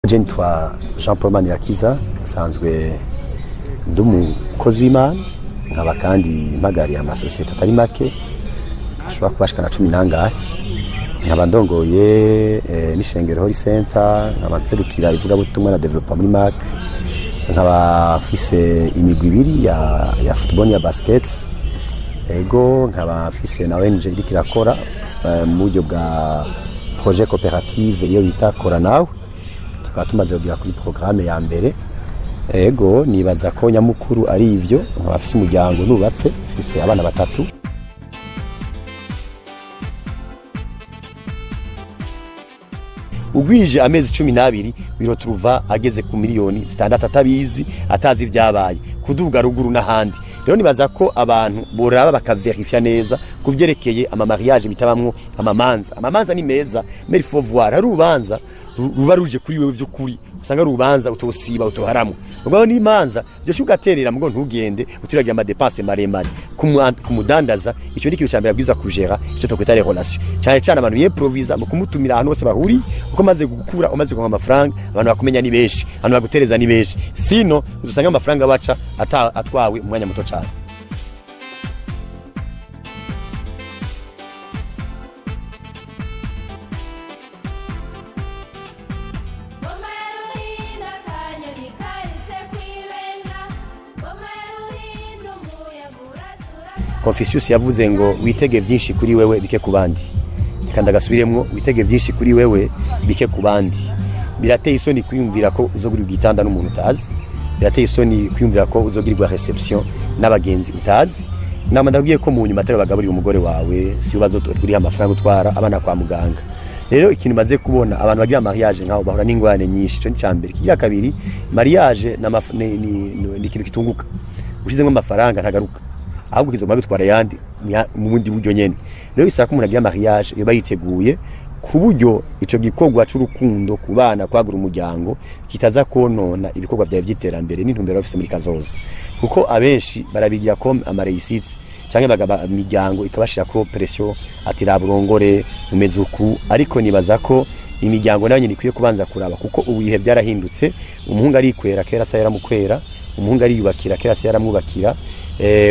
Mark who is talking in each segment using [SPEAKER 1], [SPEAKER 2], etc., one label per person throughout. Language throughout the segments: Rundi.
[SPEAKER 1] Je nitwa Jean Paul Manirakiza, nsanzwe ndi umukozi w'Imana, nkaba kandi mpagariye amasosiyete atari make ashobora kuba ashika na cumi n'angahe, nkaba ndongoye n'ishengero Holy Center, nkaba nserukira ivugabutumwa na development muri MAC, nkaba mfise imigwi ibiri ya football n'iya basket, ego nkaba mfise na ONG iriko irakora mu buryo bwa projet coopérative iyo bita Kora Nawe, tukaba tumaze kugera kuri programme ya mbere. Ego nibaza ko nyamukuru ari ivyo, nkaba mfise umuryango nubatse, mfise abana batatu. Ugwije amezi 12 wiroturuva ageze ku miliyoni 6 atabizi, atazi ivyabaye, kuduga ruguru n'ahandi. Rero nibaza ko abantu boraba bakaverifya neza kuvyerekeye ama mariage bitabamwo amamanza. Amamanza ni meza, mais il faut voir hari urubanza ruba ruje kuri wewe vy'ukuri, usanga rubanza utosiba utoharamwe. Ubwo ni imanza byo shugaterera mugo ntugende utiragira ama dépenses maremare kumudandaza. Ico ni ikintu ca mbere abwiza kujera, ico tokwita les relations. Cyane cyane abantu yimprovisa mu kumutumira ahantu hose bahuri, uko maze gukura umaze kuronka amafaranga abantu bakumenya ni benshi, abantu bagutereza ni benshi, sino usanga amafaranga baca atwawe umwanya muto cyane. Confucius yavuze ngo witege byinshi kuri wewe bike ku bandi. Reka ndagasubiremwo, witege byinshi kuri wewe bike ku bandi. Birateye isoni kwiyumvira ko uzogura igitanda n'umuntu utazi. Birateye isoni kwiyumvira ko uzogirirwa reception n'abagenzi utazi. Nama ndabwiye ko mu nyuma atari bagaburira umugore wawe, si ubazo uriha amafaranga utwara abana kwa muganga. Rero ikintu maze kubona abantu bagira mariage nkaho bahura n'ingorane nyinshi, ico ni cambere. Kigira kabiri, mariage ni ikintu kitunguka. Ushizemo amafaranga ntagaruka, ahubwo kizoma gutwara yandi mu bundi buryo nyene. Rero bisaba ko umuntu agira mariage iyo bayiteguye ku buryo ico gikorwa c'urukundo ku bana kwagura umuryango kitaza konona ibikorwa vyawe vy'iterambere n'intumbero bafise muri kazoza, kuko abenshi barabigira ko ama réussite canke bagaba imiryango ikabashira ko pression ati raburongore umeze uku. Ariko nibaza ko imiryango nayo nyene ikwiye kubanza kuraba, kuko ubu ibihe byarahindutse. Umuhungu arikwera kera se yaramukwera, umuhungu ariyubakira kera se yaramwubakira,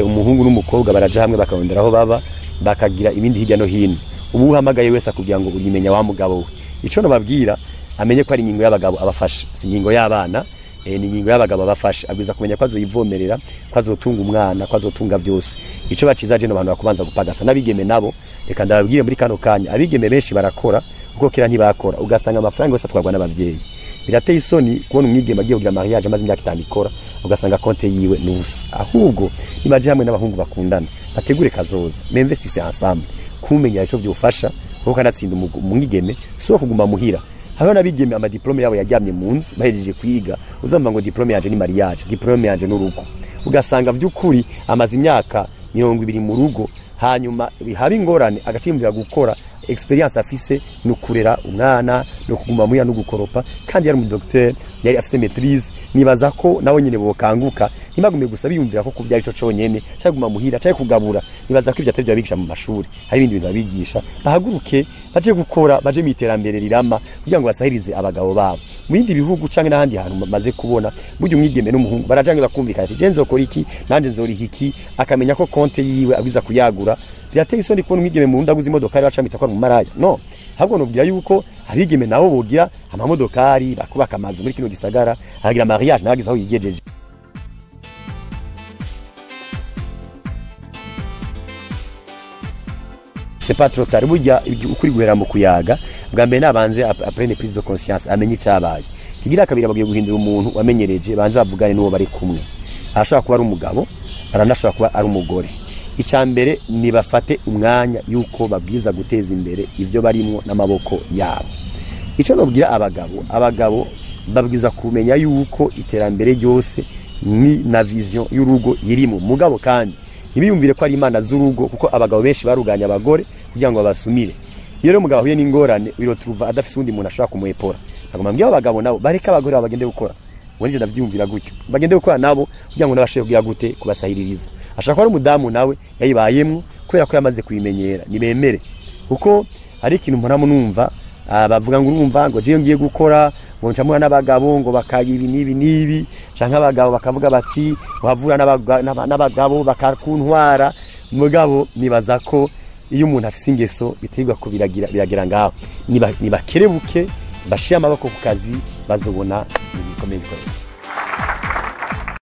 [SPEAKER 1] umuhungu n'umukobwa baraja hamwe bakarondera aho baba bakagira ibindi hirya no hino. Ubu uhamagaye wese akubwira ngo urimenya wa mugabo we. Ico nobabwira amenye ko ari ingingo y'abagabo abafasha, si ingingo y'abana, ni ingingo y'abagabo abafasha. Abwiza kumenya ko azoyivomerera, ko azotunga umwana, ko azotunga byose. Ico baciza je no bantu bakubanza gupagasa n'abigeme nabo. Reka ndababwire muri kano kanya, abigeme benshi barakora kuko kera ntibakora, ugasanga amafaranga yose atwarwa n'abavyeyi. Birateye isoni kubona umwigeme agiye kugira mariage amaze imyaka 5 ikora, ugasanga konte yiwe nusa. Ahubwo nibaje hamwe n'abahungu bakundana, bategure kazoza, m'investisse ensemble, kumenya ico byofasha, kuko kanatsinda umwigeme so kuguma muhira. Hariho n'abigeme ama diplome yabo yajyamye mu nzu bahejeje kwiga, uzamva ngo diplome yanje ni mariage, diplome yanje n'urugo. Ugasanga vy'ukuri amaze imyaka 20 mu rugo, hanyuma haba ingorane agacimvira gukora. Experience afise no kurera umwana no kuguma muya no gukoropa, kandi yari umudocteur, yari afise maîtrise. Nibaza ko nawe nyene bokanguka ntibagume gusa biyumvira ko kuvyara ico conyene, cyangwa kuguma muhira cyangwa kugabura. Nibaza ko ivyo atari byo abigisha mu mashuri, hari ibindi bintu abigisha. Bahaguruke baje gukora, baje mu iterambere rirama kugira ngo basahirize abagabo babo. Mu bindi bihugu canke n'ahandi hantu maze kubona, burya umwigeme n'umuhungu barajange bakumvikana ati je nzokora iki nanje nzoriha iki, akamenya ko konte yiwe abwiza kuyagura. Birateye isoni kubona umwigeme mu ndaguze imodokari bacamita ko ari umumaraya. No, ahubwo nobwira yuko abigeme nabo bogira amamodokari bakubaka amazu muri kino gisagara, aragira mariage nabagize aho yigejeje. C'est pas trop tard. Burya ukuri guhera mu kuyaga, bwa mbere nabanze aprene prise de conscience, amenye icyabaye. Kigira kabiri bagiye guhindura umuntu wamenyereje, banze bavugane n'uwo bari kumwe. Arashobora kuba ari umugabo, aranashobora kuba ari umugore. Icambere ni bafate umwanya yuko babwiza guteza imbere ivyo barimwo n'amaboko yabo. Ico nobwira abagabo, abagabo babwiza kumenya yuko iterambere ryose ni na vision y'urugo yirimo. Mugabo kandi ntibiyumvire ko ari imana z'urugo, kuko abagabo benshi baruganya abagore kugira ngo babasumire. Iyo rero umugabo ahuye n'ingorane wiroturuva adafise undi muntu ashobora kumuepora. Nagomba mbwira abagabo nabo bareka abagore bagende gukora. Ubundi ndavyumvira gutyo, bagende gukora nabo kugira ngo nabashe kugira gute kubasahiririza. Ashaka ko ari umudamu nawe yayibayemwo kubera ko yamaze kubimenyera, nibemere. Kuko hari ikintu mpora numva Bavuga ngo urumva ngo jewe ngiye gukora ngo ncamura n'abagabo ngo bakaya ibi n'ibi n'ibi, canke abagabo bakavuga bati wavura n'abagabo bakakuntwara. Mugabo nibaza ko iyo umuntu afise ingeso biterwa ko biragira biragira ngaho. Nibakerebuke, bashire amaboko ku kazi, bazobona ibintu bikomeye bikomeye.